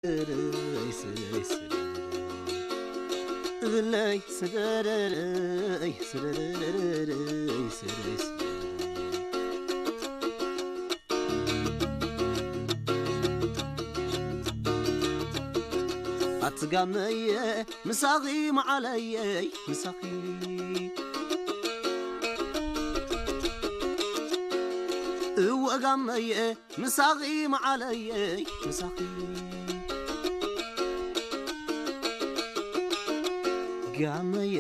እብለይ ስደደይ፣ ስደደይ፣ ስደደይ፣ ስደደይ፣ ስደደይ። ኣትጋመየ ምሳኺ መዓለየይ ምሳኺ እወጋመየ ምሳኺ መዓለየይ ምሳኺ ጋመየ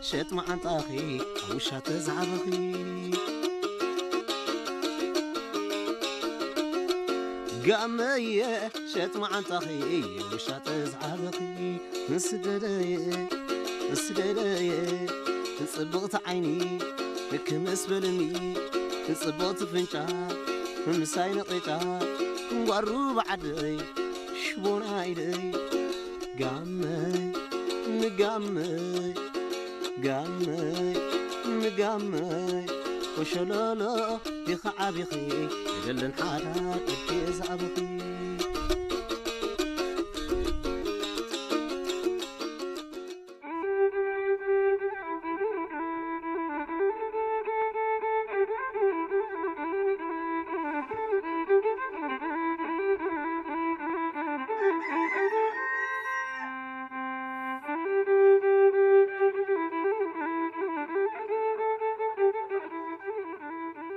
ሸጥ መዓንጣኺ ኣብ ውሻ ተዝዓበኺ ጋመየ ሸጥ መዓንጣኺ ኣብ ውሻ ተዝዓበኺ ስደደየ ስደደየ ጽብቕቲ ዓይኒ ክምስ በልኒ ጽብቕቲ ፍንጫ ምሳይ ነቒጣ ክንጓሩ ብዓደይ ሽቦና ኢደይ ጋመይ ንጋመይ ጋመይ ንጋመይ ኮሸሎሎ ዲኻ ዓቢኺ እገልን ሓዳር እኪ ዝኣበኺ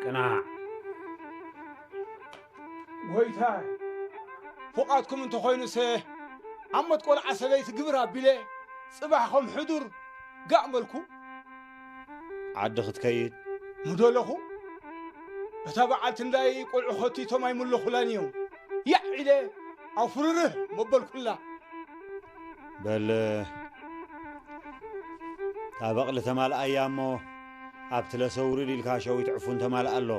ቅናዕ ጎይታይ፣ ፍቓድኩም እንተኾይኑሰ፣ ዓመት ቆልዓ ሰበይቲ ግብር ኣቢለ፣ ጽባሕ ከም ሕዱር ጋእ መልኩ። ዓዲ ክትከይድ ምደለኹ፣ እታ በዓልቲ እንዳይ ቆልዑ ኸቲቶም ኣይምለኹላን እዮም። ያዕ ኢለ ኣብ ፍርርህ መበልኩላ። በል፣ እታ በቕሊ ተማልኣያ እሞ፣ ኣብቲ ለሰ ውርድ ኢልካ ሸዊት ዕፉን ተማልኣ ኣሎ።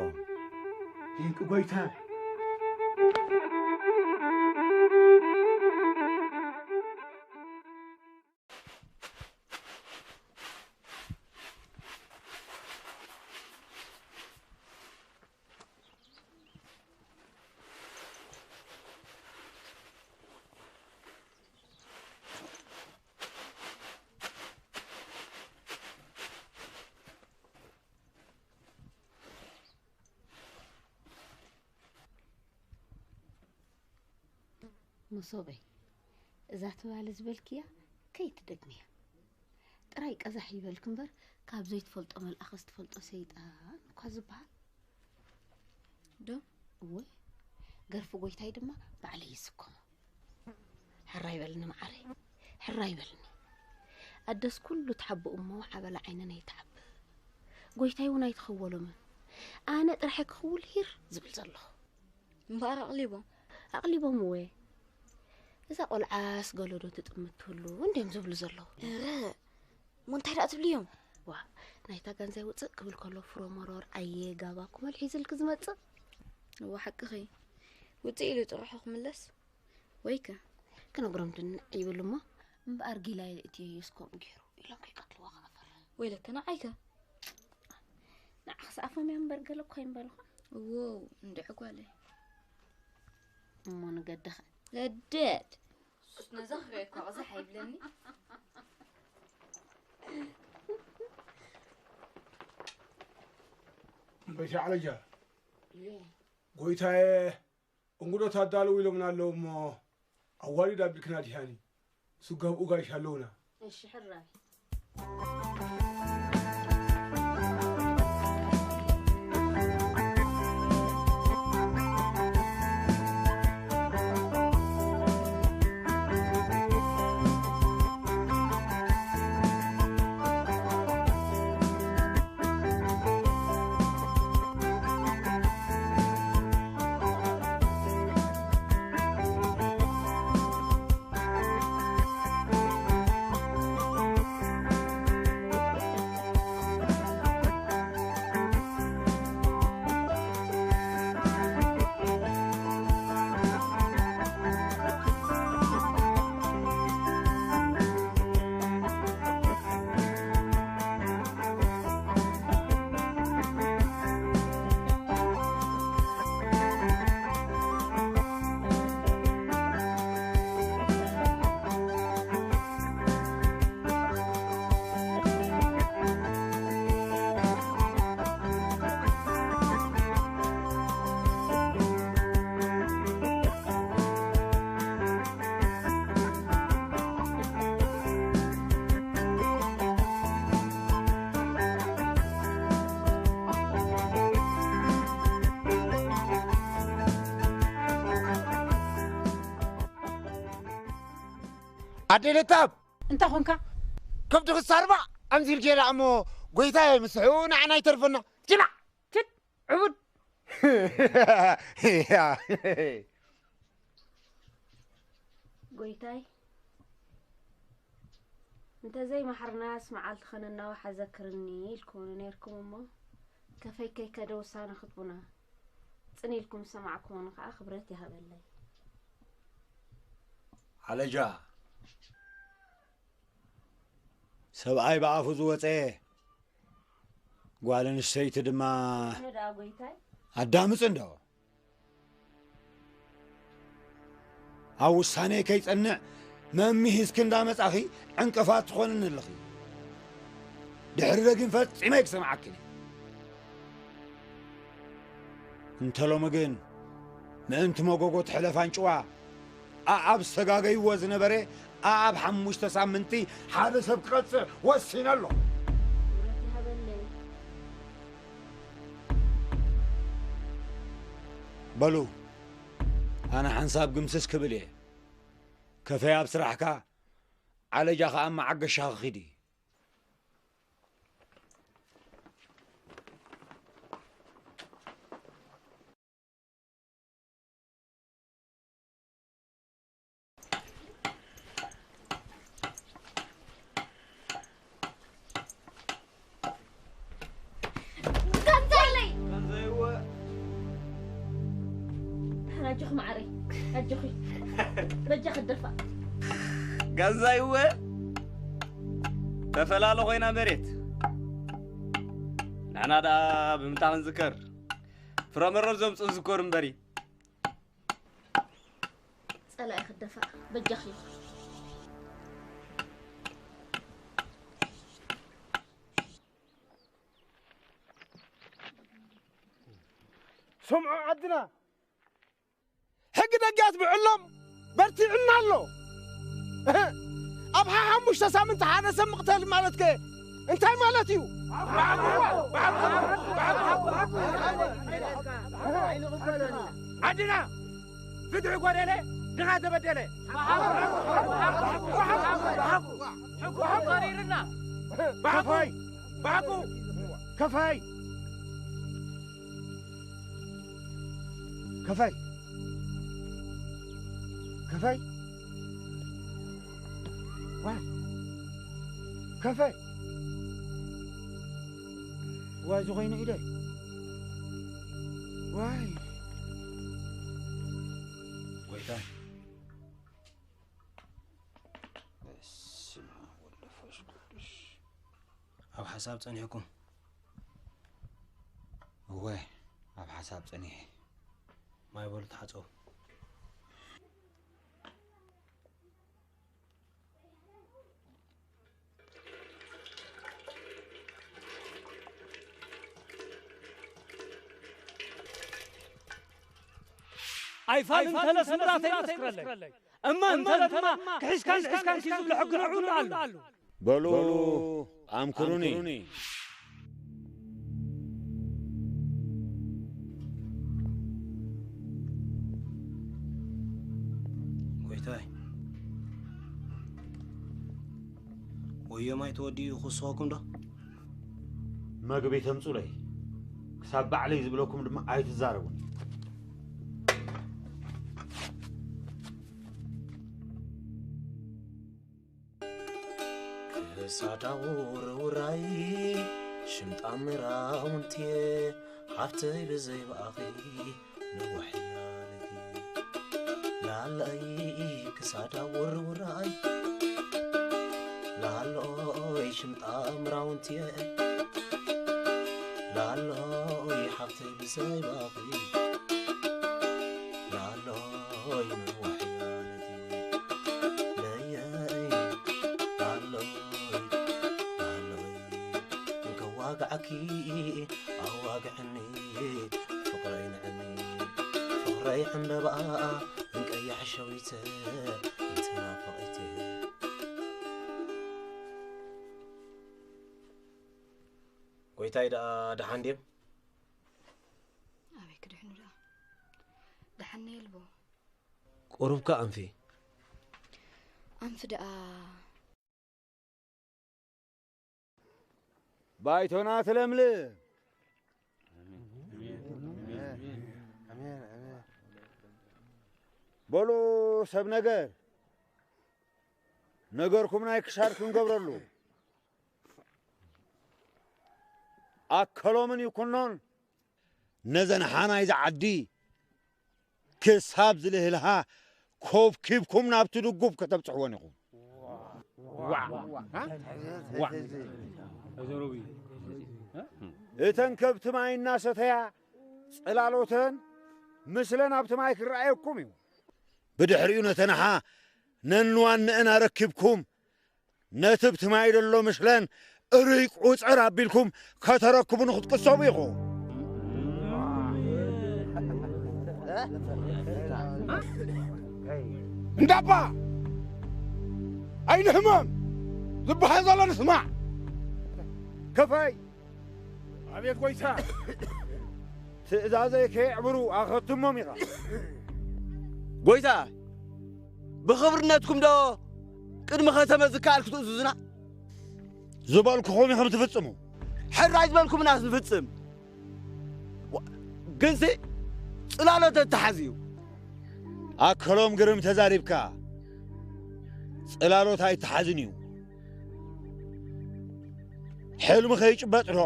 ድንቂ ጎይታ። መሶበይ፣ እዛ ትባል ዝበልክያ ከይትደግምያ። ጥራይ ቀዛሕ ይበልክ እምበር፣ ካብ ዘይትፈልጦ መልኣኸ ዝትፈልጦ ሰይጣን እኳ ዝበሃል። ዶ? እወ፣ ገርፊ ጎይታይ ድማ ባዕለይ ይስከሞ። ሕራይ በልኒ መዓረይ፣ ሕራይ በልኒ። ኣደስ ኩሉ ትሓብእ እሞ ዓበላ ዓይነን ኣይትሓብእ። ጎይታይ እውን ኣይትኸወሎምን። ኣነ ጥራሕ ክኽውል ሂር ዝብል ዘለኹ። እምበኣር ኣቕሊቦም። ኣቕሊቦም እወ። እዛ ቆልዓስ ገለዶ ትጥምት ትህሉ እንድዮም ዝብሉ ዘለዉ። እረ፣ እሞ እንታይ ደኣ ትብልዮም? ዋ፣ ናይታ ጋንዛይ ውፅእ ክብል ከሎ ፍሮመሮር ኣየ ጋባኩ መልሒ ዝልክ ዝመፅእ። እዋ፣ ሓቅኺ። ውፅእ ኢሉ ጥርሑ ክምለስ። ወይከ? ክነግሮም ድንዕ ይብል እሞ፣ እምበኣር ጊላ ኢለ እትየዮስ ከምኡ ገይሩ ኢሎም ከይቀትልዋ ከዓ ፈርሕ። ወይለከ ንዓይከ? ንዓኽስ ኣፎም እዮም እምበር ገለ እኮ ኣይምበልኹ። እዎ፣ እንድዒ ጓለይ። እሞ ንገድኸ? ለደድ። ሱስ ነዛ ክሪኦ እኳ ቅዛሕ ኣይብለኒ። በሻዕለጃ። እየ። ጎይታየ፣ እንግዶት ኣዳልው ኢሎምና ኣለዉ እሞ፣ ኣዋሊድ ኣቢልክና ዲሃኒ። ስጋብኡ ጋይሽ ኣለውና። እሺ፣ ሕራይ። ኣደይ ለታብ፣ እንታይ ኾንካ? ከብዲ ክሳርባ ኣምዚል ጌላ እሞ ጎይታየ ምስሑ ንዓና ይተርፈና። ጅላ ችድ ዕቡድ። ጎይታይ፣ እንተ ዘይማሕርናስ መዓልቲ ከነናውሓ ዘክርኒ ኢልኩምኒ ነይርኩም እሞ፣ ከፈይ ከይከደ ውሳነ ክትቡና ጽን ኢልኩም ዝሰማዕኩምኒ ከኣ ክብረት ይሃበለይ። ዓለጃ፣ ሰብኣይ ብኣፉ ዝወፀ፣ ጓል ኣንስተይቲ ድማ ኣነ ደኣ ጎይታይ ኣዳምፅ እንዶ። ኣብ ውሳኔ ከይጸንዕ መምሂዝኪ እንዳመጻኺ ዕንቅፋት ትኾንኒ ኣለኺ። ድሕሪ ግን ፈጺመ ኣይክሰምዓክን እየ። እንተ ሎሚ ግን ምእንቲ መጎጎ ትሕለፍ ኣንጭዋ ኣኣብ ዝተጋገይዎ ዝነበረ ኣኣብ ሓሙሽተ ሳምንቲ ሓደ ሰብ ክቐጽዕ ወሲነ ኣለኹ። ክብረት ይሃበለይ። በሉ ኣነ ሓንሳብ ግምስስ ክብል እየ። ከፈይ ኣብ ስራሕካ፣ ዓለጃ ኸኣ መዓገሻ ክኺድ እዩ። ገንዘይለይ ኣጆኺ መዓረይ ኣጆኺ በጃ ክደፋእ ገዛይወ ተፈላለ ኮይና መሬት ንሕና ደኣ ብምንታ ክንዝከር ፍረመሮ ዘምፅኡ ዝከር እምበሪ ጸላኢ ክደፋእ በጃኺ ስምዑ ዓድና ሕጊ ደጊያት ብዕሎም በርቲዕና ኣሎ። እህ፣ ኣብ ሓሙሽተ ሳምንቲ ሓደ ሰብ ምቕተል ማለት ከ እንታይ ማለት እዩ? ዓድና ፍትሒ ጎደለ፣ ድኻ ተበደለ። ሕጉ ተሪርና። ብሓቁ፣ ብሓቁ። ከፋይ ከፋይ ከፋይ ዋ ከፋይ ዋ ዝኾይኑ ኢደ ዋይ ጎይታ በስመ አብ ወወልድ ወመንፈስ ቅዱስ። ኣብ ሓሳብ ጸኒሕኩም? እወ፣ ኣብ ሓሳብ ጸኒሐ። ማይ በሉ ተሓጸቡ። ኣይፋልን ተለስ ምራተይ መስክረለይ። እመ እንተ ድማ ክሒስካን ክሒስካን ኪ ዝብሎ ሕጊ ሕጊ ኣሎ። በሉ ኣምክሩኒ። ጎይታይ፣ ወዮ ማይ ተወዲኡ ክውስኸኩም ዶ? መግቢ ተምጹለይ፣ ክሳብ ባዕለይ ዝብለኩም ድማ ኣይትዛረቡን። ክሳዳ ውርውራይ ሽምጣ ምራውንትየ ሓፍተይ ብዘይ ብኣኺ ነዋሕ እያ ነቲ ላለይ ክሳዳ ውርውራይ ላሎይ ሽምጣ ምራውንትየ ላሎይ ሓፍተይ ብዘይ ብኣኺ ላሎይ ነዋሕ እያ ነቲ ለየይ ላሎይ ላሎይ እንከዋግዓኪ ኣዋግዕኒ ፍቕረይ ንዕኒ ፍቕረይ ዕምበባ እንቀያሕ ሸዊተ እንተናፈቒተ ጎይታይ ደኣ ደሓን ድዮም? ኣበይ ክድሕኑ ደኣ ደሓን ነየልቦ ቁሩብካ ኣንፊ። ኣንፊ ደኣ። ባይቶና ትለምልም። በሉ ሰብ ነገር፣ ነገርኩም ናይ ክሻር ክንገብረሉ። ኣከሎምን ይኩኖን ነዘን ሓናይ ዝዓዲ ክሳብ ዝልህልሃ ኮብኪብኩም ናብቲ ድጉብ ከተብጽሕወን ኢኹም። እተን ከብቲ ማይ እናሰተያ ጽላሎተን ምስለን ኣብቲ ማይ ክረኣየኩም እዩ። ብድሕሪኡ ነተንሓ ነንዋንአን ኣረኪብኩም ነቲ ብቲ ማይ ደሎ ምሽለን እርይ ቁጽር ኣቢልኩም ከተረክቡ ንክትቅሰቡ ኢኹ። እንዳባ ኣይንህመም ዝበሃል ዘሎ ንስማዕ። ከፋይ ኣቤት ጎይታ። ትእዛዘይ ከየዕብሩ ኣኸትሞም ኢኻ። ጎይታ፣ ብኽብርነትኩም ዶ ቅድሚ ከተመ ዝከኣል ክትእዝዙና? ዝበልኩኹም ኢኹም ትፍጽሙ። ሕራይ ዝበልኩምና ንፍጽም። ዋ-፣ ግንሲ ጽላሎት ተተሓዝ እዩ። ኣከሎም ግርም ተዛሪብካ። ጽላሎት ኣይተሓዝን እዩ። ሕልሚ ከይጭበጥ ዶ?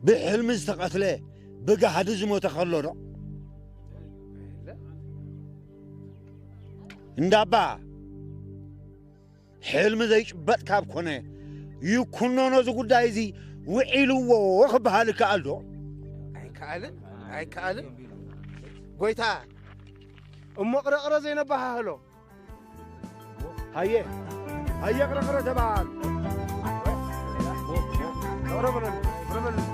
ብሕልሚ ዝተቐትለ ብጋህዲ ዝሞተ ከሎ ዶ? እንዳባ፣ ሕልሚ ዘይጭበጥ ካብ ኮነ፣ ይኩኖ ነዚ ጉዳይ እዚ ውዒልዎ ክበሃል ይከኣል ዶ? ኣይከኣልን፣ ኣይከኣልን። ጎይታ፣ እሞ ቅረቅረ ዘይነባሃህሎ። ሃየ፣ ሃየ፣ ቅረቅረ ተባሃል። ቅረ በለሉ፣ ቅረ በለሉ።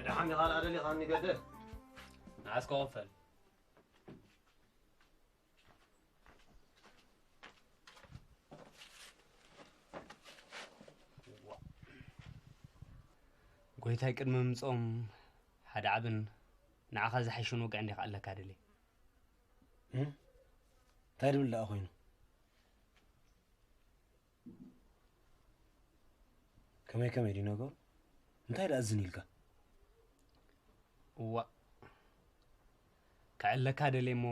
ደሓን ዲኻ ደኣ ደሊኻኒ ገደ? ንዓስ ክኸፈል። ጎይታይ ቅድሚ ምምጽኦም ሓደ ዓብን ንዓኻ ዝሓይሽን ወግዒ እንዲኻ ኣለካ ደልየ። እም? እንታይ ድብል ደኣ ኮይኑ? ከመይ ከመይ ድዩ ነገሩ? እንታይ ደኣ ዝን ኢልካ? እዋእ፣ ከዕለካ ደልየ እሞ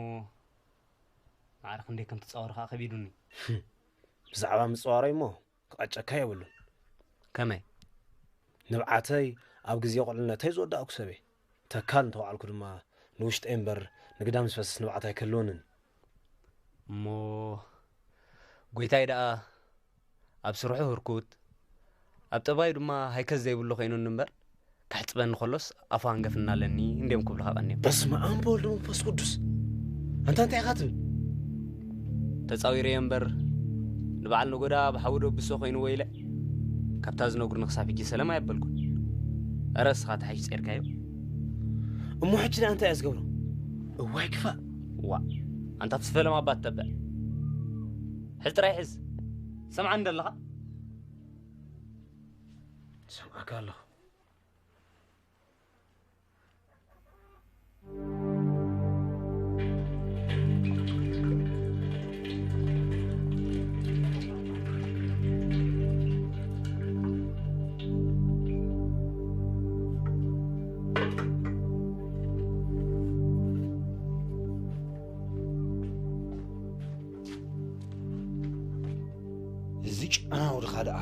ማዕረ ክንደይ ከም ትጻወር ከኣ ከቢዱኒ። ብዛዕባ ምጽዋረይ እሞ ክቐጨካ የብሉን። ከመይ? ንብዓተይ ኣብ ግዜ ቁልዕነተይ ዝወዳእኩ ሰብ እየ። ተካል እንተወዓልኩ ድማ ንውሽጠይ እምበር ንግዳም ዝፈስስ ንብዓት ኣይክህልወንን። እሞ ጎይታይ ደኣ ኣብ ስርሑ ህርኩት፣ ኣብ ጠባዩ ድማ ሃይከት ዘይብሉ ኮይኑኒ እምበር፣ ከሕጽበኒ ከሎስ ኣፉ ሃንገፍና ኣለኒ እንድዮም ክብሉኻ ቀንዮም። በስመ ኣብ ወወልድ ወመንፈስ ቅዱስ። ኣንታ እንታይ ኢኻ ትብል? ተጻዊረዮ እምበር፣ ንበዓል ነጎዳ ብሓዊ ደብሶ ኮይንዎ ኢለ፣ ካብታ ዝነግሩኒ ክሳብ ሕጂ ሰለም ኣየበልኩን። እረ እስኻ ተሓይሽ ጸይርካዮ። እሞ ሕጂ ደኣ እንታይ እየ ዝገብሮ? እዋይ ክፋእ። ዋእ፣ ኣንታ ትስፈለም ኣባ ትተብዕ። ሕዚ ጥራይ ሕዝ። ሰምዓኒ ዶ ኣለኻ? ሰምዓካ ኣለኹ። እዚ ጨና ወድኻ ደኣ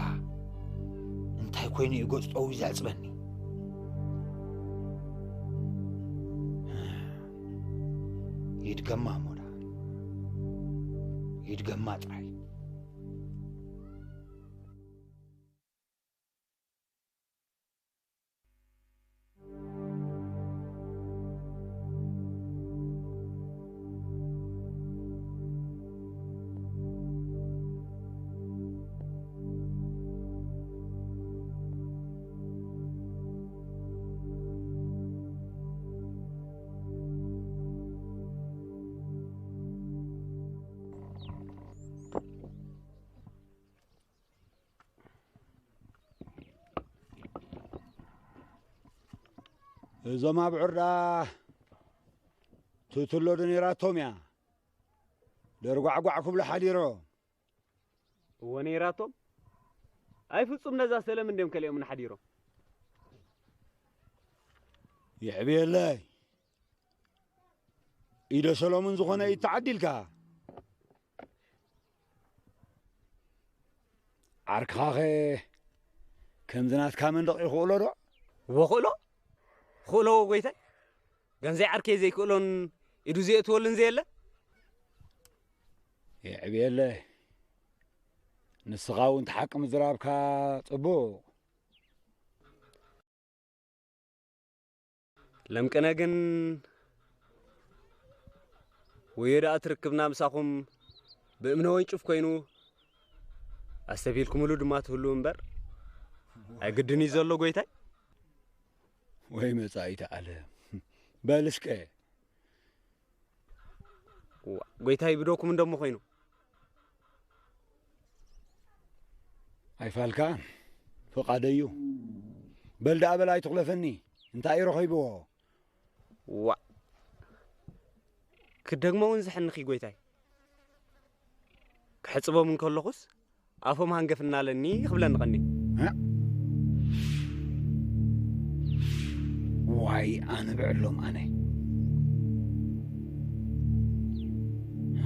እንታይ ኮይኑ እዩ ገጹ ጠውዩ ዘዕጽበኒ? ይድገማ እሞ ደኣ። ይድገማ ጥራይ። እዞም ኣብዑር ደኣ ትትሎ ዶ ነይራቶም እያ? ደርጓዕጓዕ ክብሉ ሓዲሮም። እወ ነይራቶም። ኣይ ፍጹም ነዛ ሰለምን ድዮም ከሊኦምን ሓዲሮም። የዕብየለይ። ኢደ ሰሎምን ዝኾነ ኢድ ተዓዲልካ። ዓርክኻኸ ከምዚ ናትካ መንደቕ ይኽእሎ ዶ? እወ ክእሎ። ክእሎ ጎይታይ። ገንዘይ ዓርከይ ዘይክእሎን ኢዱ ዘየእትወሉን ዘየለ። የዕብየለ። ንስኻ እውን እቲ ሓቂ ምዝራብካ ጽቡቕ። ለምቅነ ግን ወዮ ደኣ ትርክብና ምሳኹም ብእምነ ወንጭፍ ኮይኑ ኣስተብሂልኩምሉ ድማ ትህልዉ እምበር ኣይግድን እዩ ዘሎ ጎይታይ። ወይ መጻኢት ዓለም። በል እስከ። ዋ፣ ጎይታይ ብዶኩም እንደሞ ኮይኑ። ኣይፋልካን፣ ፍቓደዩ። በል ደኣ በል ኣይትኹለፈኒ። እንታይ እዩ ረኺብዎ? ዋ፣ ክደግሞ እውን ዝሕንኺ ጎይታይ። ክሕጽቦም እንከለኹስ ኣፎም ሃንገፍ እናለኒ ክብለኒ ቀኒ። እ? ዋይ ኣነ ብዕሎም ኣነ።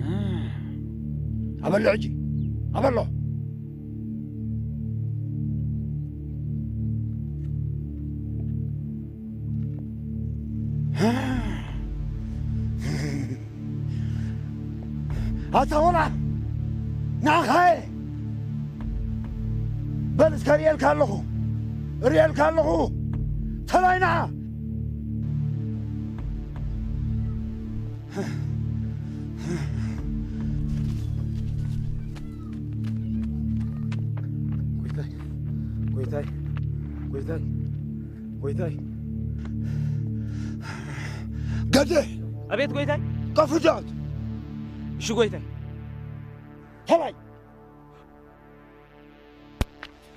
እ? ኣበሎ ሕጂ፣ ኣበሎ። ኣታ ቆልዓ፣ ንዓኻ እየ። በል እስከ ርእየልካ ኣለኹ፣ ርእየልካ ኣለኹ። ተላይ ንዓ። ጎይታይ፣ ጎይታይ፣ ጎይታይ፣ ጎይታይ። ገድሕ! ኣቤት ጎይታይ። ቀፍዳት! እሺ ጎይታይ። ተላይ!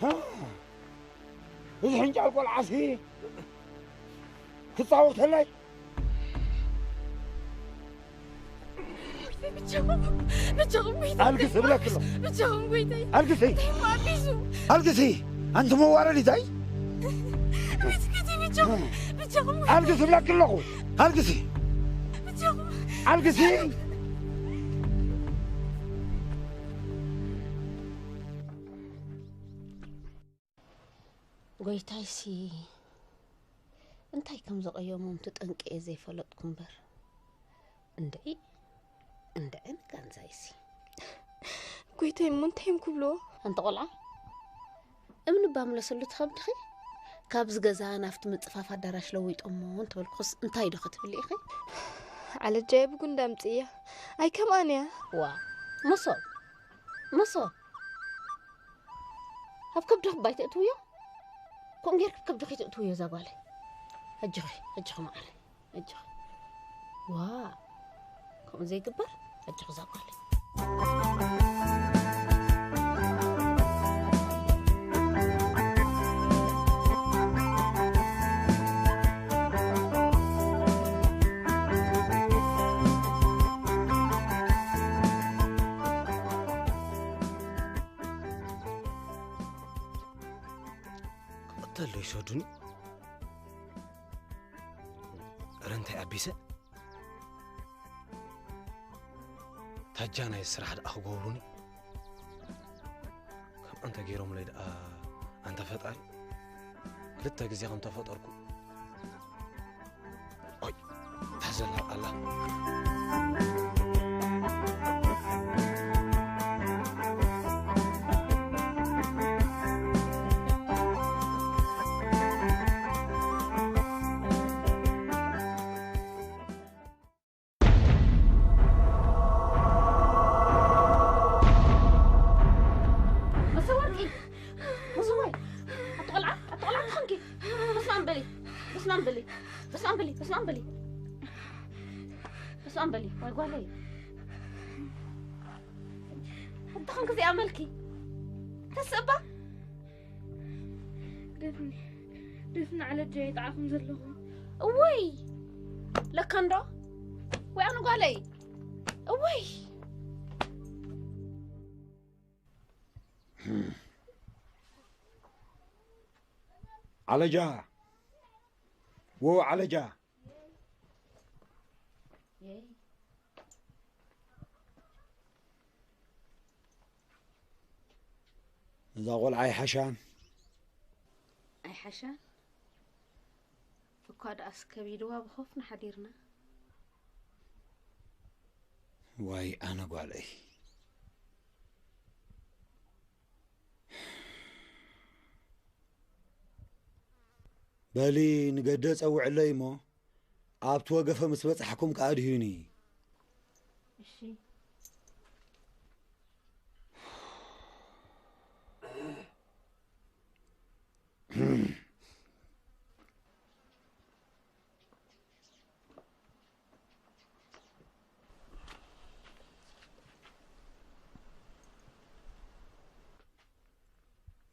ሃ! እዚ ሕንጫል ቆልዓሲ ክጻወተለይ? ብቻኹም፣ ብቻኹም ጎይታይ። ኣልግስ እብለኪ ኣለኹ። ብቻኹም ጎይታይ። ኣልግሲ። እንታይ እሞ ኣቢሱ? ኣልግሲ። ኣንቲ መዋረዲታይ? ቤት ኪቲ ብቻኹም፣ ብቻኹም ጎይታይ። ኣልግስ እብለኪ ኣለኹ። ኣልግሲ። ብቻኹም። ኣልግሲ። ጎይታይሲ እንታይ ከም ዘቐየሞም እቲ ጠንቂ እየ ዘይፈለጥኩ እምበር። እንድዒ፣ እንድዒ ንጋንዛይሲ። ጎይታይ እሞ እንታይ እዮም ክብልዎ? ኣንቲ ቆልዓ፣ እምኒ እባ ምለሰሉ ትኸብድኺ። ካብዚ ገዛ ናብቲ ምጽፋፍ ኣዳራሽ ለዊጦሞ እንተበልኩኽስ እንታይ ዶ ክትብሊ ኢኺ? ዓለጃየ ብጉንዳ ኣምጽእያ። ኣይከምኣን እያ። ዋ፣ መሶብ፣ መሶብ። ኣብ ከብድኺ ባይ ተእትውዮ? ከምኡ ጌርኪ ኣብ ከብድኺ ተእትውዮ እዛ ጓለይ። ኣጆኺ፣ ኣጆኺ መዓረይ፣ ኣጆኺ። ዋ፣ ከምኡ ዘይግበር፣ ኣጆኺ እዛ ጓለይ። ክቕተል ዶ ይሰዱኒ? እረ እንታይ ኣቢሰ? ታጃናይ ስራሕ ደኣ ክገብሩኒ? ከም ኣንተ ገይሮምለይ ደኣ ኣንተ ፈጣሪ። ክልተ ግዜ ከም ተፈጠርኩ። ኦይ፣ እታ ዘላ ኣላ። መሰወርቂ! መሰወይ! ኣቲ ቆልዓ! ኣቲ ቆልዓ ትኾንኪ! በስመ ኣብ በሊ! በስመ ኣብ በሊ! በስመ ኣብ በሊ! በስመ ኣብ በሊ! በስመ ኣብ በሊ! ዋይ ጓለይ! እንታይ ኾንኪ እዚኣ መልኪ? ተስእባ? ደፍኒ፣ ደፍኒ ዓለጃ ይጥዓኹም ዘለኹም። እወይ ለካ እንዶ ወይ ኣነ ጓለይ እወይ ዓለጃ፣ ወ ዓለጃ። እዛ ቆልዓ ኣይሓሻን። ኣይሓሻን እኳ ደኣስ ከቢድዋ ብኾፍና ሓዲርና። ዋይ ኣነ ጓለይ። በሊ ንገደ ጸውዕለይ እሞ ኣብቲ ወገፈ ምስ በጻሕኩም ከኣ ድህዩኒ። እሺ።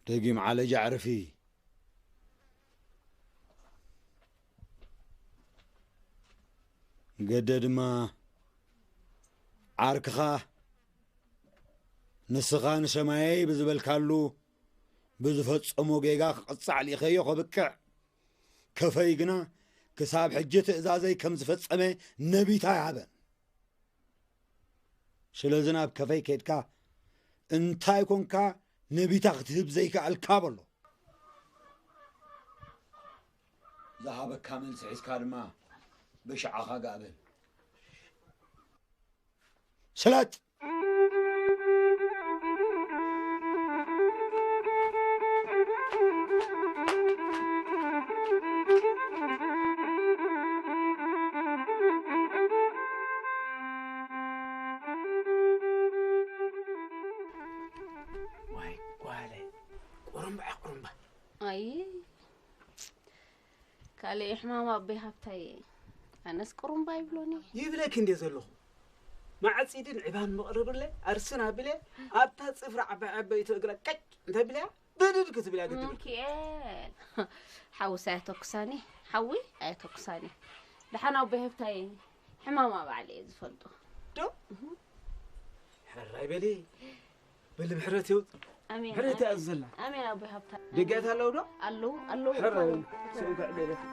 ደጊም ዓለጃ ዕርፊ። ገደ ድማ ዓርክኻ ንስኻ ንሰማየይ ብዝበልካሉ ብዝፈጸሞ ጌጋ ክቕጻዕ ልኢኸዮ ከብቅዕ፣ ከፈይ ግና ክሳብ ሕጂ ትእዛዘይ ከም ዝፈጸመ ነቢታ ኣይሃበን። ስለዚ ናብ ከፈይ ከይድካ እንታይ ኮንካ ነቢታ ክትህብ ዘይከኣልካ በሎ። ዝሃበካ መልሲ ሒዝካ ድማ ብሽዓኻ ጋእ በል። ስለጥ። ዋይ ጓለ ቁሩምባ ቁሩምባ። ኣይ ካልእ ሕማም ኣቦይ ሃብታይ ኣነስ ቁሩምባ ይብሎኒ። ይብለኪ እንዴ ዘለኹ ማዕጺድን ዕባን መቕርብለ ኣርስን ኣቢለ ኣብታ ጽፍራ ዓባይ ዓበይቲ እግራ ቀጭ እንተቢለያ ብድድ ክትብልያ ግድል። ሚኪኤል ሓውስ ኣየተኩሳኒ ሓዊ ኣየተኩሳኒ። ደሓን ኣቦይ ሃብታይ ሕማማ ባዕለ እየ ዝፈልጦ። ዶ ሕራይ በሊ በሊ ምሕረት ይውጥ። ኣሜን ምሕረት ኣሜን። ያዝዘላ። ኣሜን ኣቦይ ሃብታ ደጋት ኣለዉ ዶ? ኣለዉ ኣለዉ። ሕራይ በሊ ስንካ ዕደለት።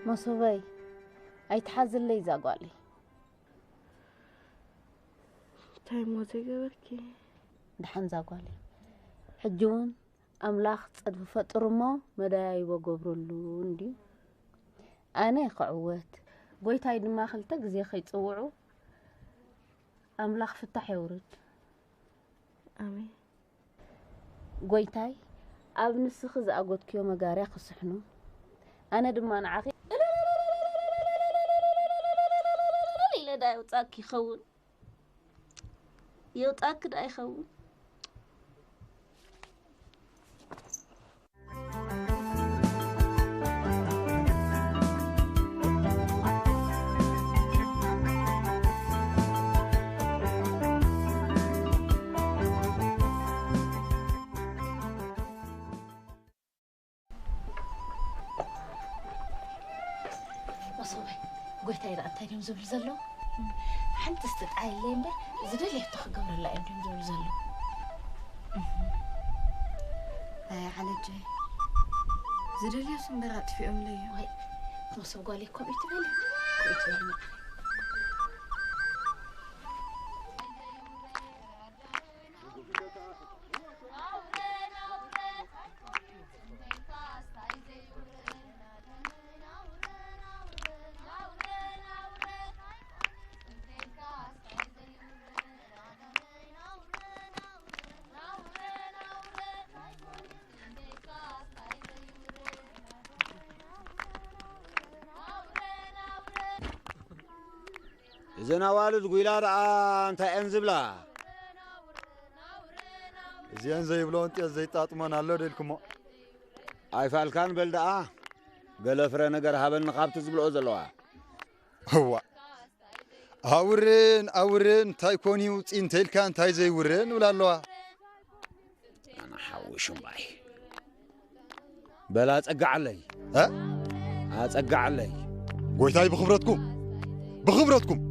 መሶበይ ኣይትሓዝለይ እዛ ጓለይ። እንታይ እሞ ዘይገበርኪ? ደሓን እዛ ጓለይ ሕጂ እውን ኣምላኽ ጸድፊ ፈጥሩ እሞ መደያይቦ ገብረሉ እንድዩ። ኣነ ክዕወት ጎይታይ ድማ ክልተ ግዜ ከይጽውዑ ኣምላኽ ፍታሕ የውርድ። ኣሜን። ጎይታይ ኣብ ንስኺ ዝኣጎትክዮ መጋርያ ክስሕኑ ኣነ ድማ ንዓኺ ኢለ ዳ የውጻእኪ ይኸውን። የውጻእኪ ደኣ ይኸውን። መሶበይ ጎይታይ ደኣ እንታይ ድዮም ዝብሉ ዘለዉ? ሓንቲ ስትጥዓየለይ እምበር ዝደልየቶ ክገብረላ እዮም ድዮም ዝብሉ ዘለዉ? ኣይ ዓለጀይ ዝደልዮስ እምበር ኣጥፊኦምለይ እዮም። ወይ መሶብ ጓለይ ከምኡ ትበሊ ከምኡ ትበሊ። እዘን ኣዋልድ ጉይላ ደኣ እንታይ እየን ዝብላ? እዚአን ዘይብሎን ጤስ ዘይጣጥሞን ኣሎ ደልኩሞ። ኣይፋልካን በል ደኣ፣ ገለ ፍረ ነገር ሃበኒ ካብቲ ዝብልኦ ዘለዋ። እዋ፣ ኣውርን ኣውርን እንታይ ኮን ይውፂ እንተኢልካ እንታይ ዘይውርን እብላ ኣለዋ። ኣነ ሓዊ ሽምባይ በላ ኣጸጋዓለይ። እ? ኣጸጋዓለይ። ጎይታይ ብኽብረትኩም፣ ብኽብረትኩም።